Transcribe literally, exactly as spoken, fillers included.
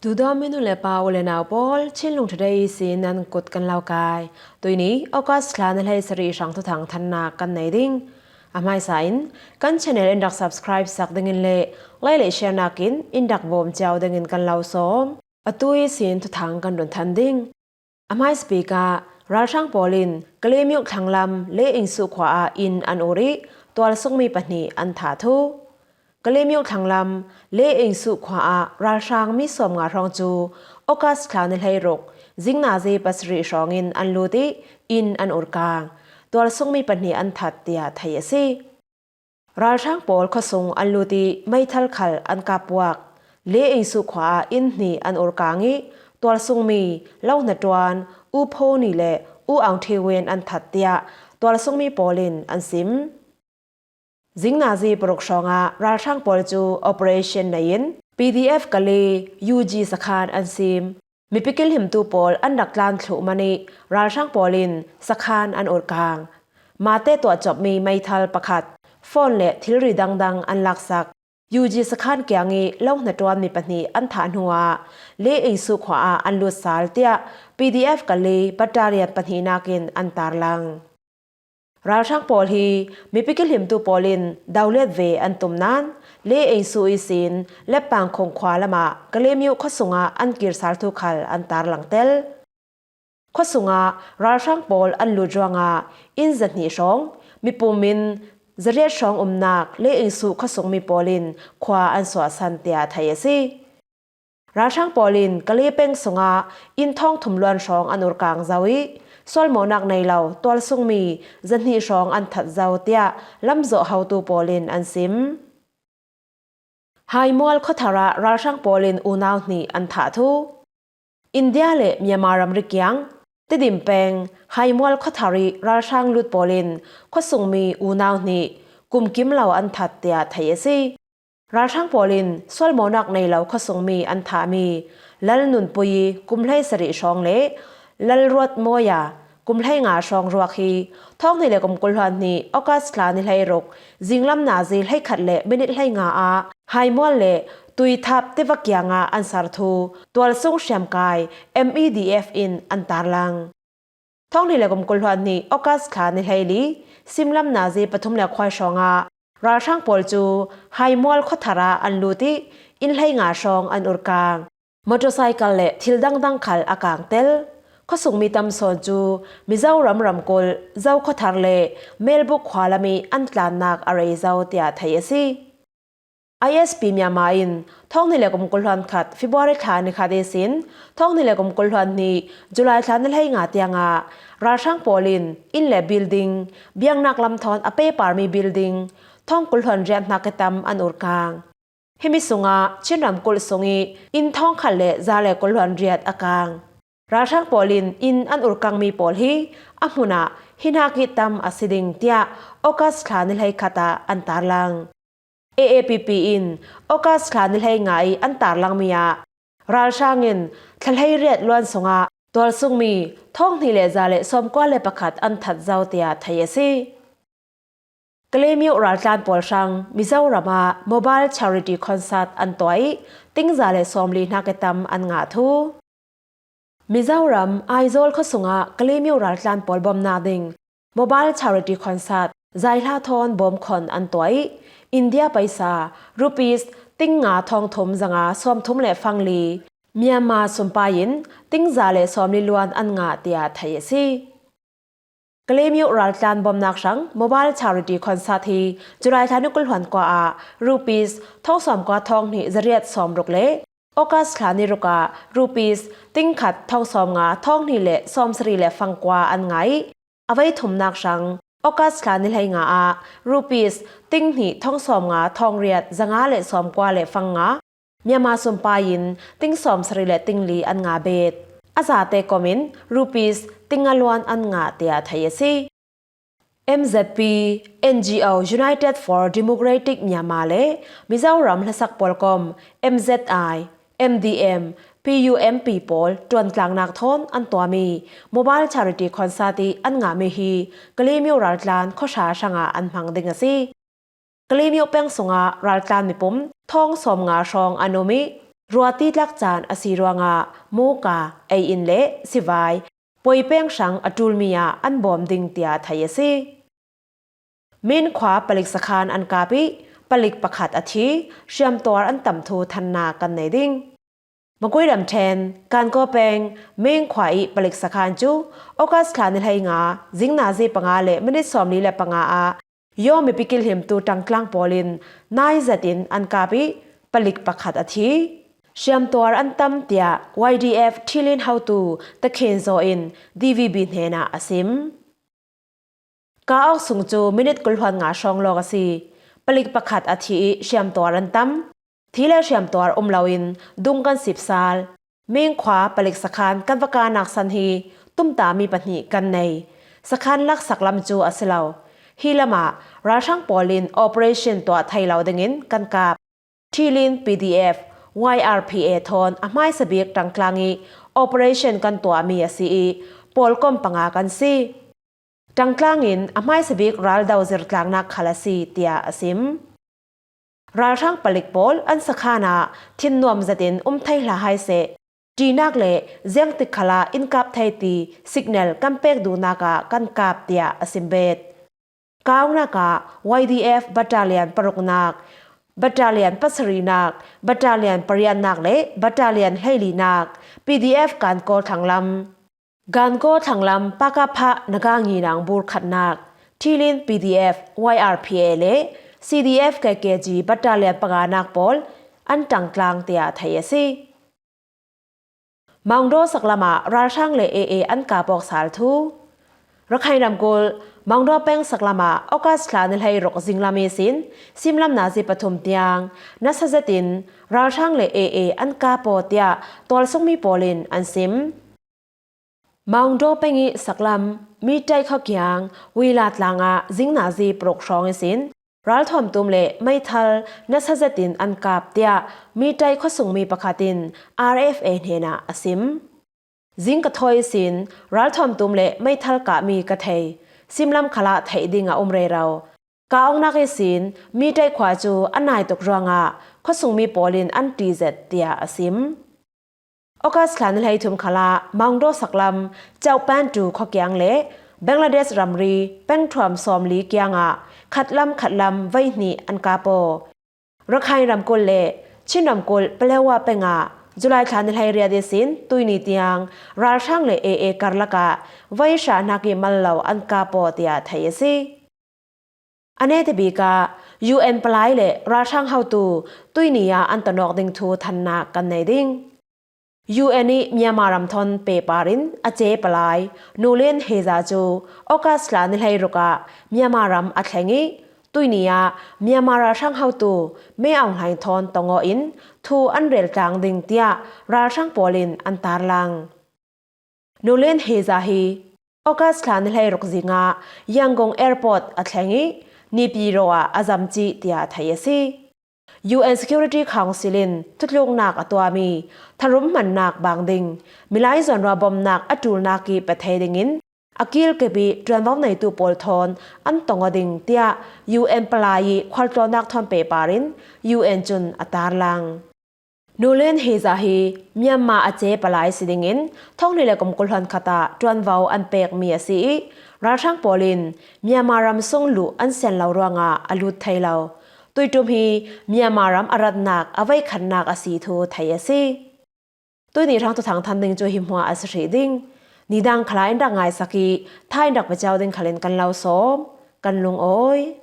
Tuda minu le pa u le nau pawl, Chinlung Today ihsin nan kut kan lo kai. Tuini August thla ni hlei sarih hrang thuthang thannak kan nei ding. A hmaisa in kan channel in rak subscribe sak dingin le like le share nakin in rak bawm ciau dingin kan lo sawm. Atu ihsin thuthang kan run than ding. A hmaisa bik ah ralhrang pawl in Kalaymyo thlanglam Leingsu khua ah inn an ur ih tualsungmi pahnih an thah thu. Kalaymyo thlanglam Leingsu khua ah ralhrang mi sawmnga hrawng cu August thla ni hleiruk zingnazi pasarih hrawngin an lut ih inn an ur kang. Tualsungmi pahnih an that, tiah theih a si. Ralhrang pawl khuasung an lut ih meithal khal an kap puak. Leingsu khua ah inn hnih an ur kang ih tualsungmi Lo Hnaṭuan, U Pho Ni le U Aung Htee Win an that, tiah tualsungmi pawl in an sim. Zingnazi paruk hrawngah ralhrang pawl cu operation nei in P D F Kale U G sakhan an sim. Mipi kilhimtu pawl an rak tlan thluh man ih ralhrang pawl in sakhan an ur kang. Mate tuah copmi meithal pakhat, phone le thilri dangdang an laksak. U G sakhan kiang ih Lo Hnaṭuan mi pahnih an thah hnuah Leingsu khua ah an lut sal, tiah P D F Kale battalion pahnih nakin an tarlang. Ralhrang pawl hi mipi kilhimtu pawl in dolet ve an tum nain Leingsu ihsin Lepang khungkhua lamah Kalaymyo khuasungah an kir sal thu khal an tarlang tel. Khuasungah ralhrang pawl an lut ruangah inn zahnih hrawng, mipum in zariat hrawng umnak Leingsu khuasungmi pawl in khua an suahsan, tiah theih a si. Ralhrang pawl in Kale peng sungah inn thawngthum luan hrawng an ur kang zo ih sualmawhnak nei lo tualsungmi zahnih hrawng an that zo, tiah lamzawh hotu pawl in an sim. Haimual khuathar ah ralhrang pawl in unau hnih an thah thu. India le Myanmar ramri kiang Tedim peng Haimual khuathar ih ralhrang lut pawl in khuasungmi unau hnih kumkim lo an that, tiah theih a si. Ralhrang pawl in sualmawhnak nei lo khuasungmi an thahmi Lal Nunpui kum hleisarih hrawng le Lal Ruat Mawia kum hleinga hrawng ruak hi thawng hnih le kum kul hluan hnih August thla ni hleiruk zinglam nazi hleikhat le minit hleinga ah Haimual le Tuithap tiva kiangah an sar thu tualsung hriamkai M E D F in an tarlang. Thawng hnih le kum kul hluan hnih August thla ni hleili simlam nazi pathum le khuai hrawngah ralhrang pawl cu Haimual khuathar ah an lut ih inn hleinga hrawng an ur kang. Motorcycle le thil dangdang khal a kang tel. Khuasungmi tam sawn cu Mizoram ramkulh Zo khuathar le Melbuk khua lam ih an tlannak a rei zo, tiah theih a si. I S P Myanmar in thawng hnih le kum kul hluan khat February thla ni khat ihsin thawng hnih le kum kul hluan hnih July thla ni hleinga tiangah ralhrang pawl in inn le building, biaknak lam thawn a pehparmi building thawng kul hluan riat hnak ih tam an ur kang. Himi sungah Chin ramkulh sungih inn thawng khat le za le kul hluan riat a kang. Ralhrang pawl in inn an ur kangmi pawl hi a hmun ah hi hnak ih tam a si ding, tiah August thla ni hleikhat ah an tarlang. A A P P in August thla ni hleinga ih an tarlangmi ah ralhrang in thla hleiriat luan sungah tualsungmi thawng hnih le za le sawmkua le pakhat an that zo, tiah theih a si. Kalaymyo raltlan pawl hrang Mizoram ah mobile charity concert an tuah ih tingza le sawmli hnak ih tam an ngah thu. Mizoram Aizawl khuasungah Kalaymyo raltlan pawl bawmnak ding mobile charity concert zaihla thawn bawmkhon an tuah ih India paisa rupees ting nga thawng thum zanga sawmthum le fangli, Myanmar sumpai in tingza le sawmli luan an ngah, tiah theih a si. Kalaymyo raltlan bawmnak hrang mobile charity concert hi July thla ni kul hluan kua ah rupees thawng sawmkua thawng hnih zariat sawmruk le August thla ni ruk ah rupees tingkhat thawng sawmnga thawng hnih le sawmsarih le fangkua an ngah ih a vei thumnak hrang August thla ni hleinga ah rupees ting hnih thawng sawmnga thawng riat zanga le sawmkua le fanga Myanmar sumpai in ting sawmsarih le ting li an ngah bet. A zate kom in rupees ting nga luan an ngah, tiah theih a si. M Z P N G O United for Democratic Myanmar le Mizoram hlasak pawl kom M Z I, M D M, P U M P pawl ṭuantlangnak thawn an tuahmi mobile charity concert ih an ngahmi hi Kalaymyo raltlan khuahra hrangah an hmang ding a si. Kalaymyo peng sungah raltlan mipum thawng sawmnga hrawng an um ih Ruati tlak caan a si ruangah Muka, ei-in le sivai, puai peng hrang a ṭulmi ah an bawm ding tiah theih a si. Min khua palik sakhan an kap ih palik pakhat a thi, hriamtuar an tam thu thannak kan nei ding. Magui ramṭhen, Kankaw peng, Meng khua ih palik sakhan cu August thla ni hleinga zing nazi panga le minit sawmli le panga ah Yaw mipi kilhimtu ṭangtlang pawl in nai zetin an kap ih palik pakhat a thi. Hriamtuar an tam tiah Y D F Ṭhilin hotu Takhen Zaw in D V B hnenah a sim. Ka awk sung cu minit kul hluan nga hrawng lawk a si. Palik pakhat a thi ih hriamtuar an tam. Thi le hriamtuar um loin dung kan sipsal. Meng khua palik sakhan kan va kahnak san hi tumtami pahnih kan nei. Sakhan laksak lam cu a si lo. Hi lamah ralhrang pawl in operation tuah thei lo dingin kan kap. Ṭhilin P D F, Y R P A thawn a hmaisa bik ṭangtlang ih operation kan tuahmi a si ih pawlkom panga kan si. Ṭangtlang in a hmaisa bik raldo zirtlangnak khal a si, tiah a sim. Ralhrang palik pawl an sakhan ah thinnuam zetin um thei hlah hai seh, ṭinak le ziangtik khalah in kap thei ti signal kan pek duhnak ah kan kap, tiah a sim bet. Ka awknak ah Y D F battalion paruknak, battalion pasarihnak, battalion pariatnak le battalion hleilinak, P D F Gankaw thlanglam, Gankaw thlanglam Pakapha Naga nginang bur khatnak, Ṭhilin P D F, Y R P A le C D F K K G battalion panganak pawl an ṭangtlang, tiah theih a si. Maungdaw saklam ah ralhrang le A A an kap awk sal thu. Rakhine ramkulh Maungdaw peng saklam ah August thla ni hleiruk zinglam ihsin simlam nazi pathum tiang nasa zetin ralhrang le A A an kap aw tiah tualsungmi pawl in an sim. Maungdaw peng ih saklam Mitai khuakiang Wila tlang ah zing nazi paruk hrawng ihsin ralthuam tum le meithal nasa zetin an kap tiah Mitai khuasungmi pakhat in R F A hnenah a sim. Zing ka thawi ihsin ralthuam tum le meithal kahmi ka thei. Simlam khalah theih ding a um rero. Ka awknak ihsin Mitai khua cu a nai tuk ruangah khuasungmi pawl in an ṭi zet, tiah a sim. August thla ni hleithum khalah Maungdaw saklam Chaupantu khuakiang le Bangladesh ramri pengṭhuam sawmli kiangah khatlam khatlam voi hnih an kap aw. Rakhine ramkulh le Chin ramkulh Paletwa pengah July thla ni hleiriat ihsin tuihni tiang ralhrang le A A karlak ah voi hrahnak ih mal lo an kap aw, tiah theih a si. A neta bik ah U N palai le ralhrang hotu tuihni ah an tonawk ding thu thannak kan nei ding. U N ih Myanmar ram thawn pehpar in a ce palai Nulen Heza cu August thla ni hleiruk ah Myanmar ram a thleng ih tuihni ah Myanmar ralhrang hotu Min Aung Hlaing thawn tong aw in thu an rel tlang ding tiah ralhrang pawl in an tarlang. Nulen Heza hi August thla ni hleiruk zingah Yangon Airport a thleng ih Naypyidaw ah a zam cih tiah theih a si. U N Security Council in thutluknak a tuahmi tharum hmannak bang ding, milai zawnruah bawmnak a ṭulnak ih pe thei dingin a kilkip ih ṭuanvo neitu pawl thawn an tong aw ding tiah U N palai ih khualtlawnnak thawn pehpar in U N cun a tarlang. Nulen Heza hi Myanmar a ce palai si dingin thawng hnih le kum kul hluan khat ah ṭuanvo an pekmi a si ih ralhrang pawl in Myanmar ram sung luh an sian lo ruangah a lut thei lo. Tuiṭum hi Myanmar ram a ratnak a voikhatnak a si thu theih a si. Tuihni hrang thuthang than ding cu hi hmuah a si hrih ding. Nidang khalah in rak ngaisak ih tha in rak pe cio ding khalin kan lo sawm, kan lungawi.